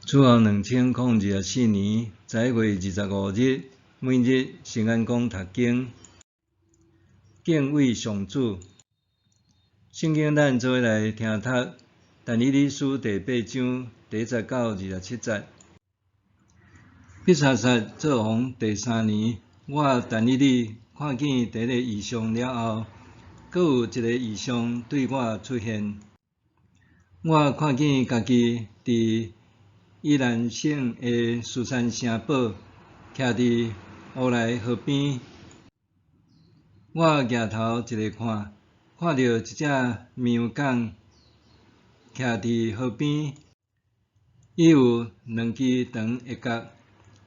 主後2024年11月25日，每日聖安講讀經，敬畏上主。聖經咱做伙來聽讀但以理書第八章第一節到27節。伯沙撒做王第三年，我但以理看見第一個異象了後，閣有一個異象對我出現。我看見家己佇以蘭省的書珊城堡，徛佇烏來河邊。我舉頭一下看，看著一隻綿羊犅徛佇河邊，伊有兩支長的角，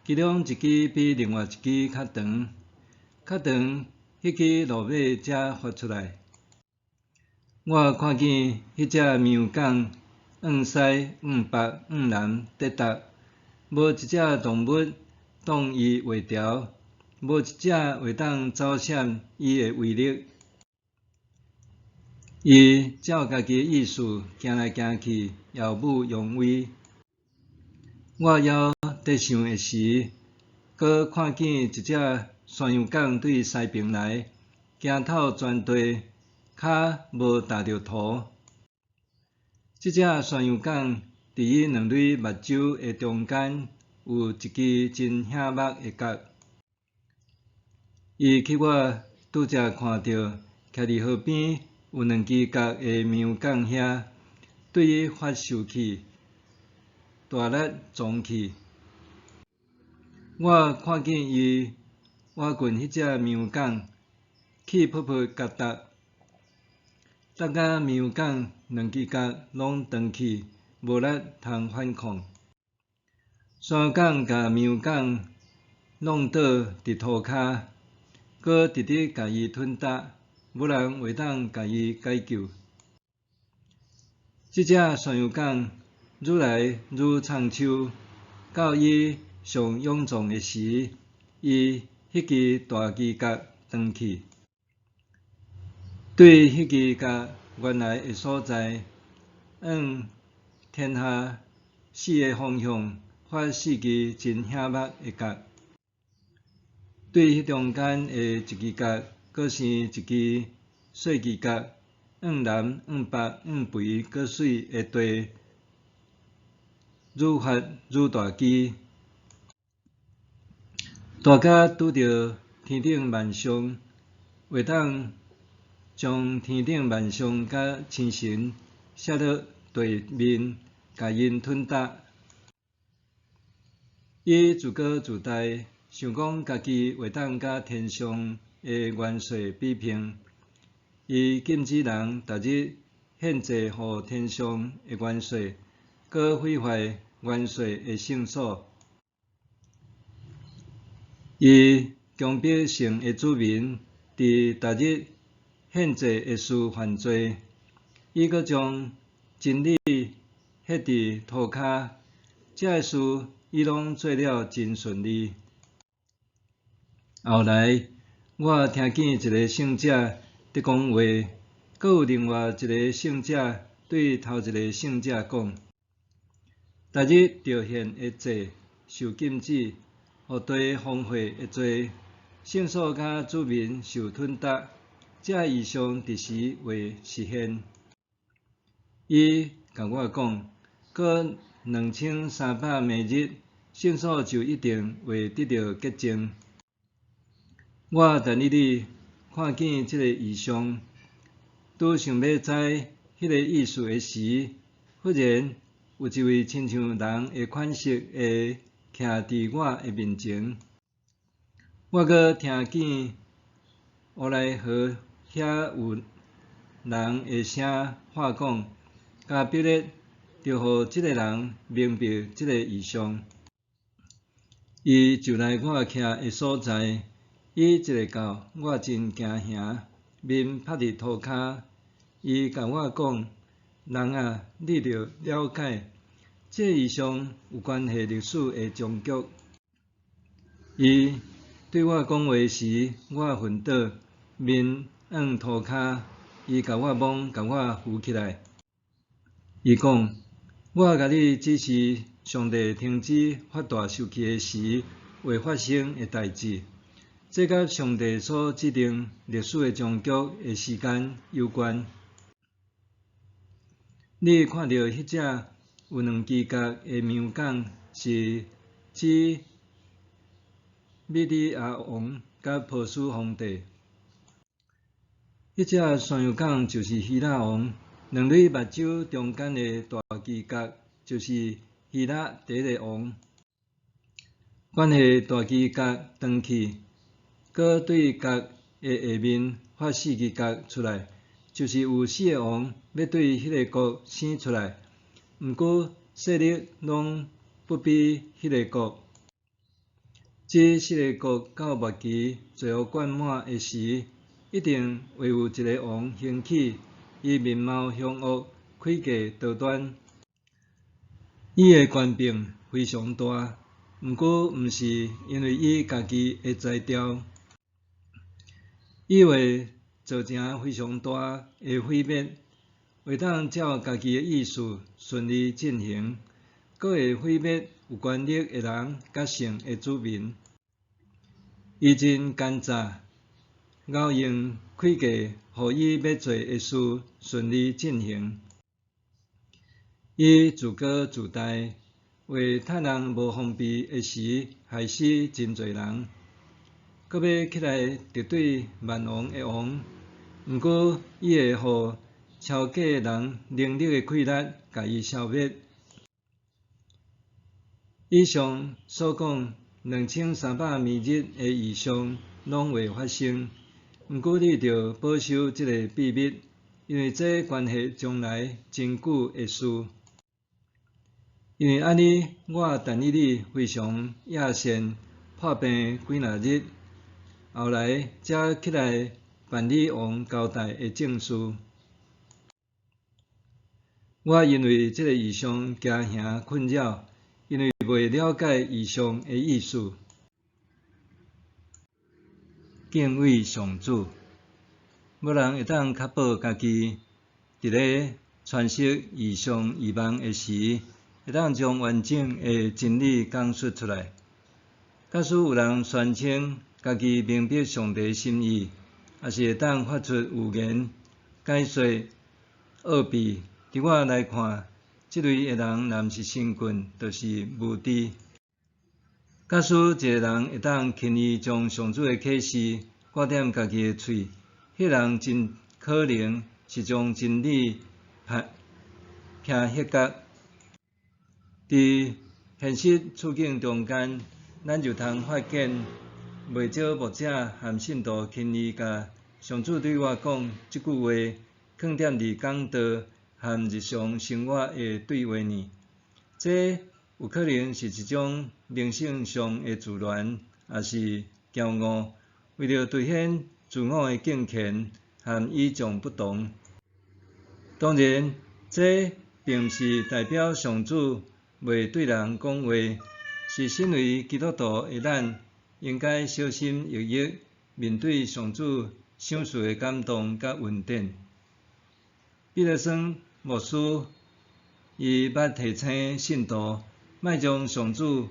其中一支比另外一支較長，較長彼支落尾才發出來。我看見彼隻綿羊犅往西、往北、往南直達，無一隻動物擋伊袂牢，無一隻會當走閃伊的威力。伊照家己的意思行來行去，耀武揚威。我猶佇想的時，閣看見一隻山羊犅對西爿來，行透全地，跤無踏著土。這隻山羊犅佇伊兩蕊目睭的中間有一支真顯目的角。伊去我拄才看著徛佇河邊有兩支角的綿羊犅遐，對伊發受氣，大力撞去。我看見伊倚近彼隻綿羊犅，氣噗噗共踏，踏甲綿羊犅兩支角攏斷去，無力通反抗。山羊犅共綿羊犅弄倒佇塗跤，閣直直共伊吞焦，無人會當共伊解救。這隻山羊犅愈來愈藏鬚，到伊上勇壯的時，伊彼支大支角斷去，對彼支角原來的所在，向天下四个方向發四支真顯目的角，對彼中間的一支角，閣生一支細支角，向南、向北、向肥閣媠的地，愈發愈大支，大甲拄著天頂萬象，會當將天頂萬象佮星辰摔落地面，共𪜶吞焦。伊自高自大，想講家己會當佮天上的元帥比拼。伊禁止人逐日獻祭予天上的元帥，閣毀壞元帥的聖所。伊強迫城的子民佇逐日獻祭的事犯罪。伊閣將真理歇佇塗跤，這个事伊攏做了真順利。後來，我聽見一个聖者佇講話，閣有另外一个聖者對頭一个聖者講：逐日著獻的祭受禁止，予地荒廢的罪，聖所佮子民受吞焦，這異象佇時會實現。伊共我講，閣2300暝日，聖所就一定會得著潔淨。我但以理看見這个異象，拄想欲知彼个意思的時，忽然有一位親像人的款式的徛佇我的面前。我閣聽見烏來河遐有人的聲話講：加比列，著予這个人明白這个異象。伊就來我徛的所在，伊一下到，我真驚嚇，面拍佇塗跤。伊共我講：人啊，你著了解，這異象有關係歷史的終局。伊對我講話時，我昏倒，面向塗跤。伊共我摸，共我扶起來。伊講：我共你指示上帝停止發大受氣的時會發生的代誌。這佮上帝所制定歷史的終局的時間有關。你看著彼隻有兩支角的羊犅，是指米底亞王佮波斯皇帝。彼隻山羊犅就是希臘王，兩蕊目睭中間的大犄角就是希臘第一个王。關係大犄角斷去，閣對角的下面發四支角出來，就是有四个王欲對彼个國生出來，毋過勢力攏不比彼个國。這四個國到末期罪惡灌滿的時，一定會有一个王興起，伊面貌兇惡，詭計多端，伊的權柄非常大，毋過毋是因為伊家己的才調，伊會造成非常大的毀滅，會當照家己的意思順利進行，閣會毀滅有權力的人佮神的子民。伊真奸詐，𠢕用詭計，予伊欲做的事順利進行。伊自高自大，會趁人無防備的時，害死真濟人。閣欲起來敵對萬王的王，毋過伊會予超過人能力的氣力，共伊消滅。以上所講2300餘日的異象，攏會發生。毋過你著保守這个秘密，因為這關係將來真久的事。因為按呢，我但以理非常厭眩，破病幾若日，後來才起來辦理王交代的正事。我因為這个異象驚嚇困擾，因為未了解異象的意思。敬畏上主，無人會當確保家己佇咧詮釋異象異夢的時，會當將完整的真理講述出來。假使有人宣稱家己明白上帝心意，抑是會當發出預言、解說奧秘，佇我來看，這類的人若毋是神棍，就是無知。假使一个人會當輕易將上主的啟示掛踮家己的喙，彼人真可能是將真理偏彼角。佇現實處境中間，咱就通發現，袂少牧者和信徒輕易共上主對我講這句話，囥踮佇講道和日常生活的對話呢。這有可能是一種靈性上的自戀，抑是驕傲，為著凸顯自我的敬虔和與眾不同。當然，這並毋是代表上主袂對人講話，是身為基督徒的咱，應該小心翼翼面對上主賞賜的感動佮恩典。彼得森牧師伊捌提醒信徒，莫將上主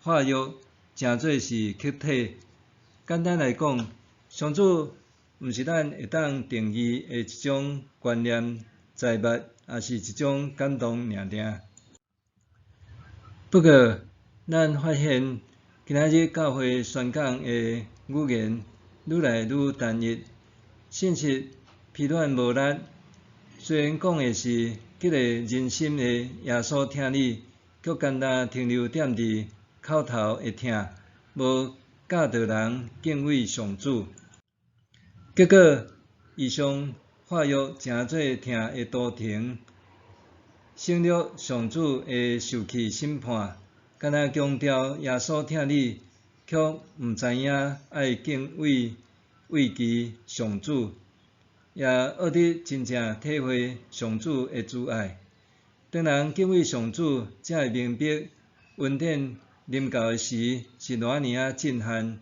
話語誠做是客體。簡單來講，上主毋是咱會當定義的一種觀念、財物，抑是一種感動爾爾。不過，咱發現今仔日教會宣講的語言愈來愈單一，信息疲軟無力。雖然講的是激勵人心的耶穌疼你，卻干焦停留踮佇口頭的疼，無教導人敬畏上主。結果，異象化約成做疼的圖騰，省略上主的受氣審判，干焦強調耶穌疼你，卻毋知影愛敬畏畏懼上主，也學得真正體會上主的慈愛。當人敬畏上主，才會明白恩典臨到的時是偌爾仔震撼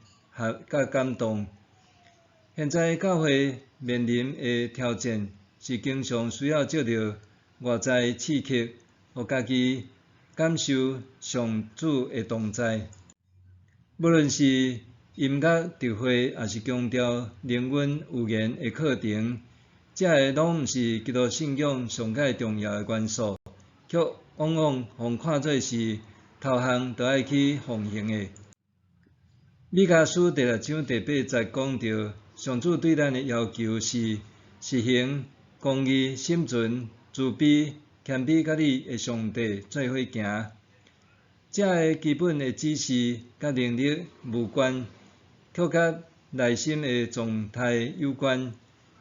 佮感動。現在教會面臨的挑戰是經常需要藉著外在刺激，予家己感受上主的同在。無論是音樂特會，抑是強調靈恩預言的課程，這个攏毋是基督信仰上蓋重要的元素，卻往往予看做是頭項就愛去奉行的。彌迦書第六章第八節講著，上主對咱的要求是實行公義、心存慈悲、謙卑，佮你的上帝做伙行。這个基本的指示佮能力無關，卻佮內心的狀態有關，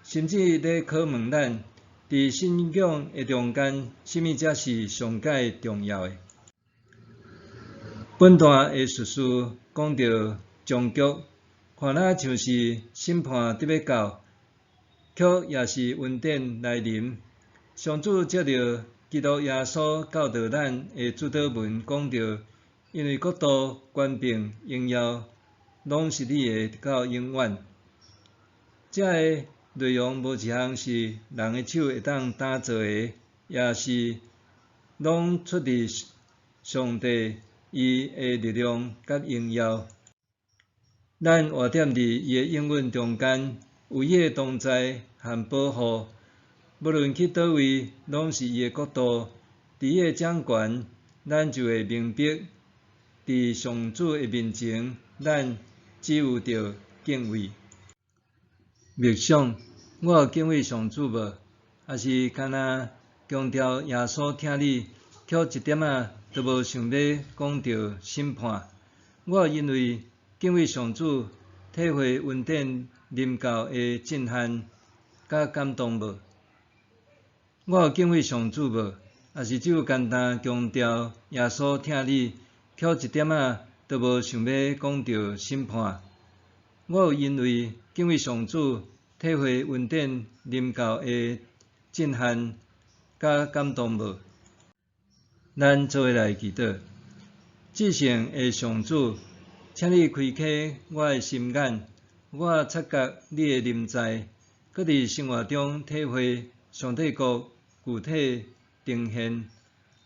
甚至咧考問咱，佇信仰的中間，啥物才是上蓋重要的？本段的敘事講著終局，看若像是審判佇欲到，卻也是恩典來臨。上主藉著基督耶穌教導咱的主禱文講著，因為國度、權柄、榮耀，攏是你的，直到永遠。這个內容無一項是人的手會當打造的，也是攏出自上帝伊的力量佮榮耀。咱活踮佇伊的應允中間，有伊的同在和保護，無論去佗位，攏是伊的國度。佇伊的掌權，咱就會明白，佇上主的面前，咱只有著敬畏。默想，我有敬畏上主無？抑是干焦強調耶穌疼你，卻一點仔都無想欲講著審判？我有因為敬畏上主，體會恩典臨到的震撼佮感動無？我有敬畏上主無？抑是只有簡單強調耶穌疼你，卻一點仔都無想欲講著審判？我有因為敬畏上主，體會恩典臨到的震撼佮感動無？咱做伙來祈禱，至聖的上主，請你開啟我的心眼，予我察覺你的臨在，閣佇生活中體會上帝國具體呈現，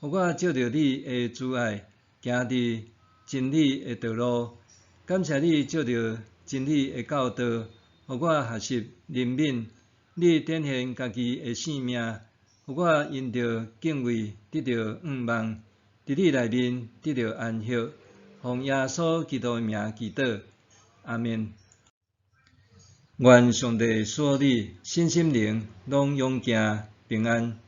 予我藉著你的慈愛，行佇真理的道路。感謝你藉著真理的教導，予我學習憐憫。你展現家己的性命，予我因著敬畏得著向望，佇你內面得著安息。奉耶穌基督的名祈禱，阿們。願上帝賜予你身心靈攏勇健平安。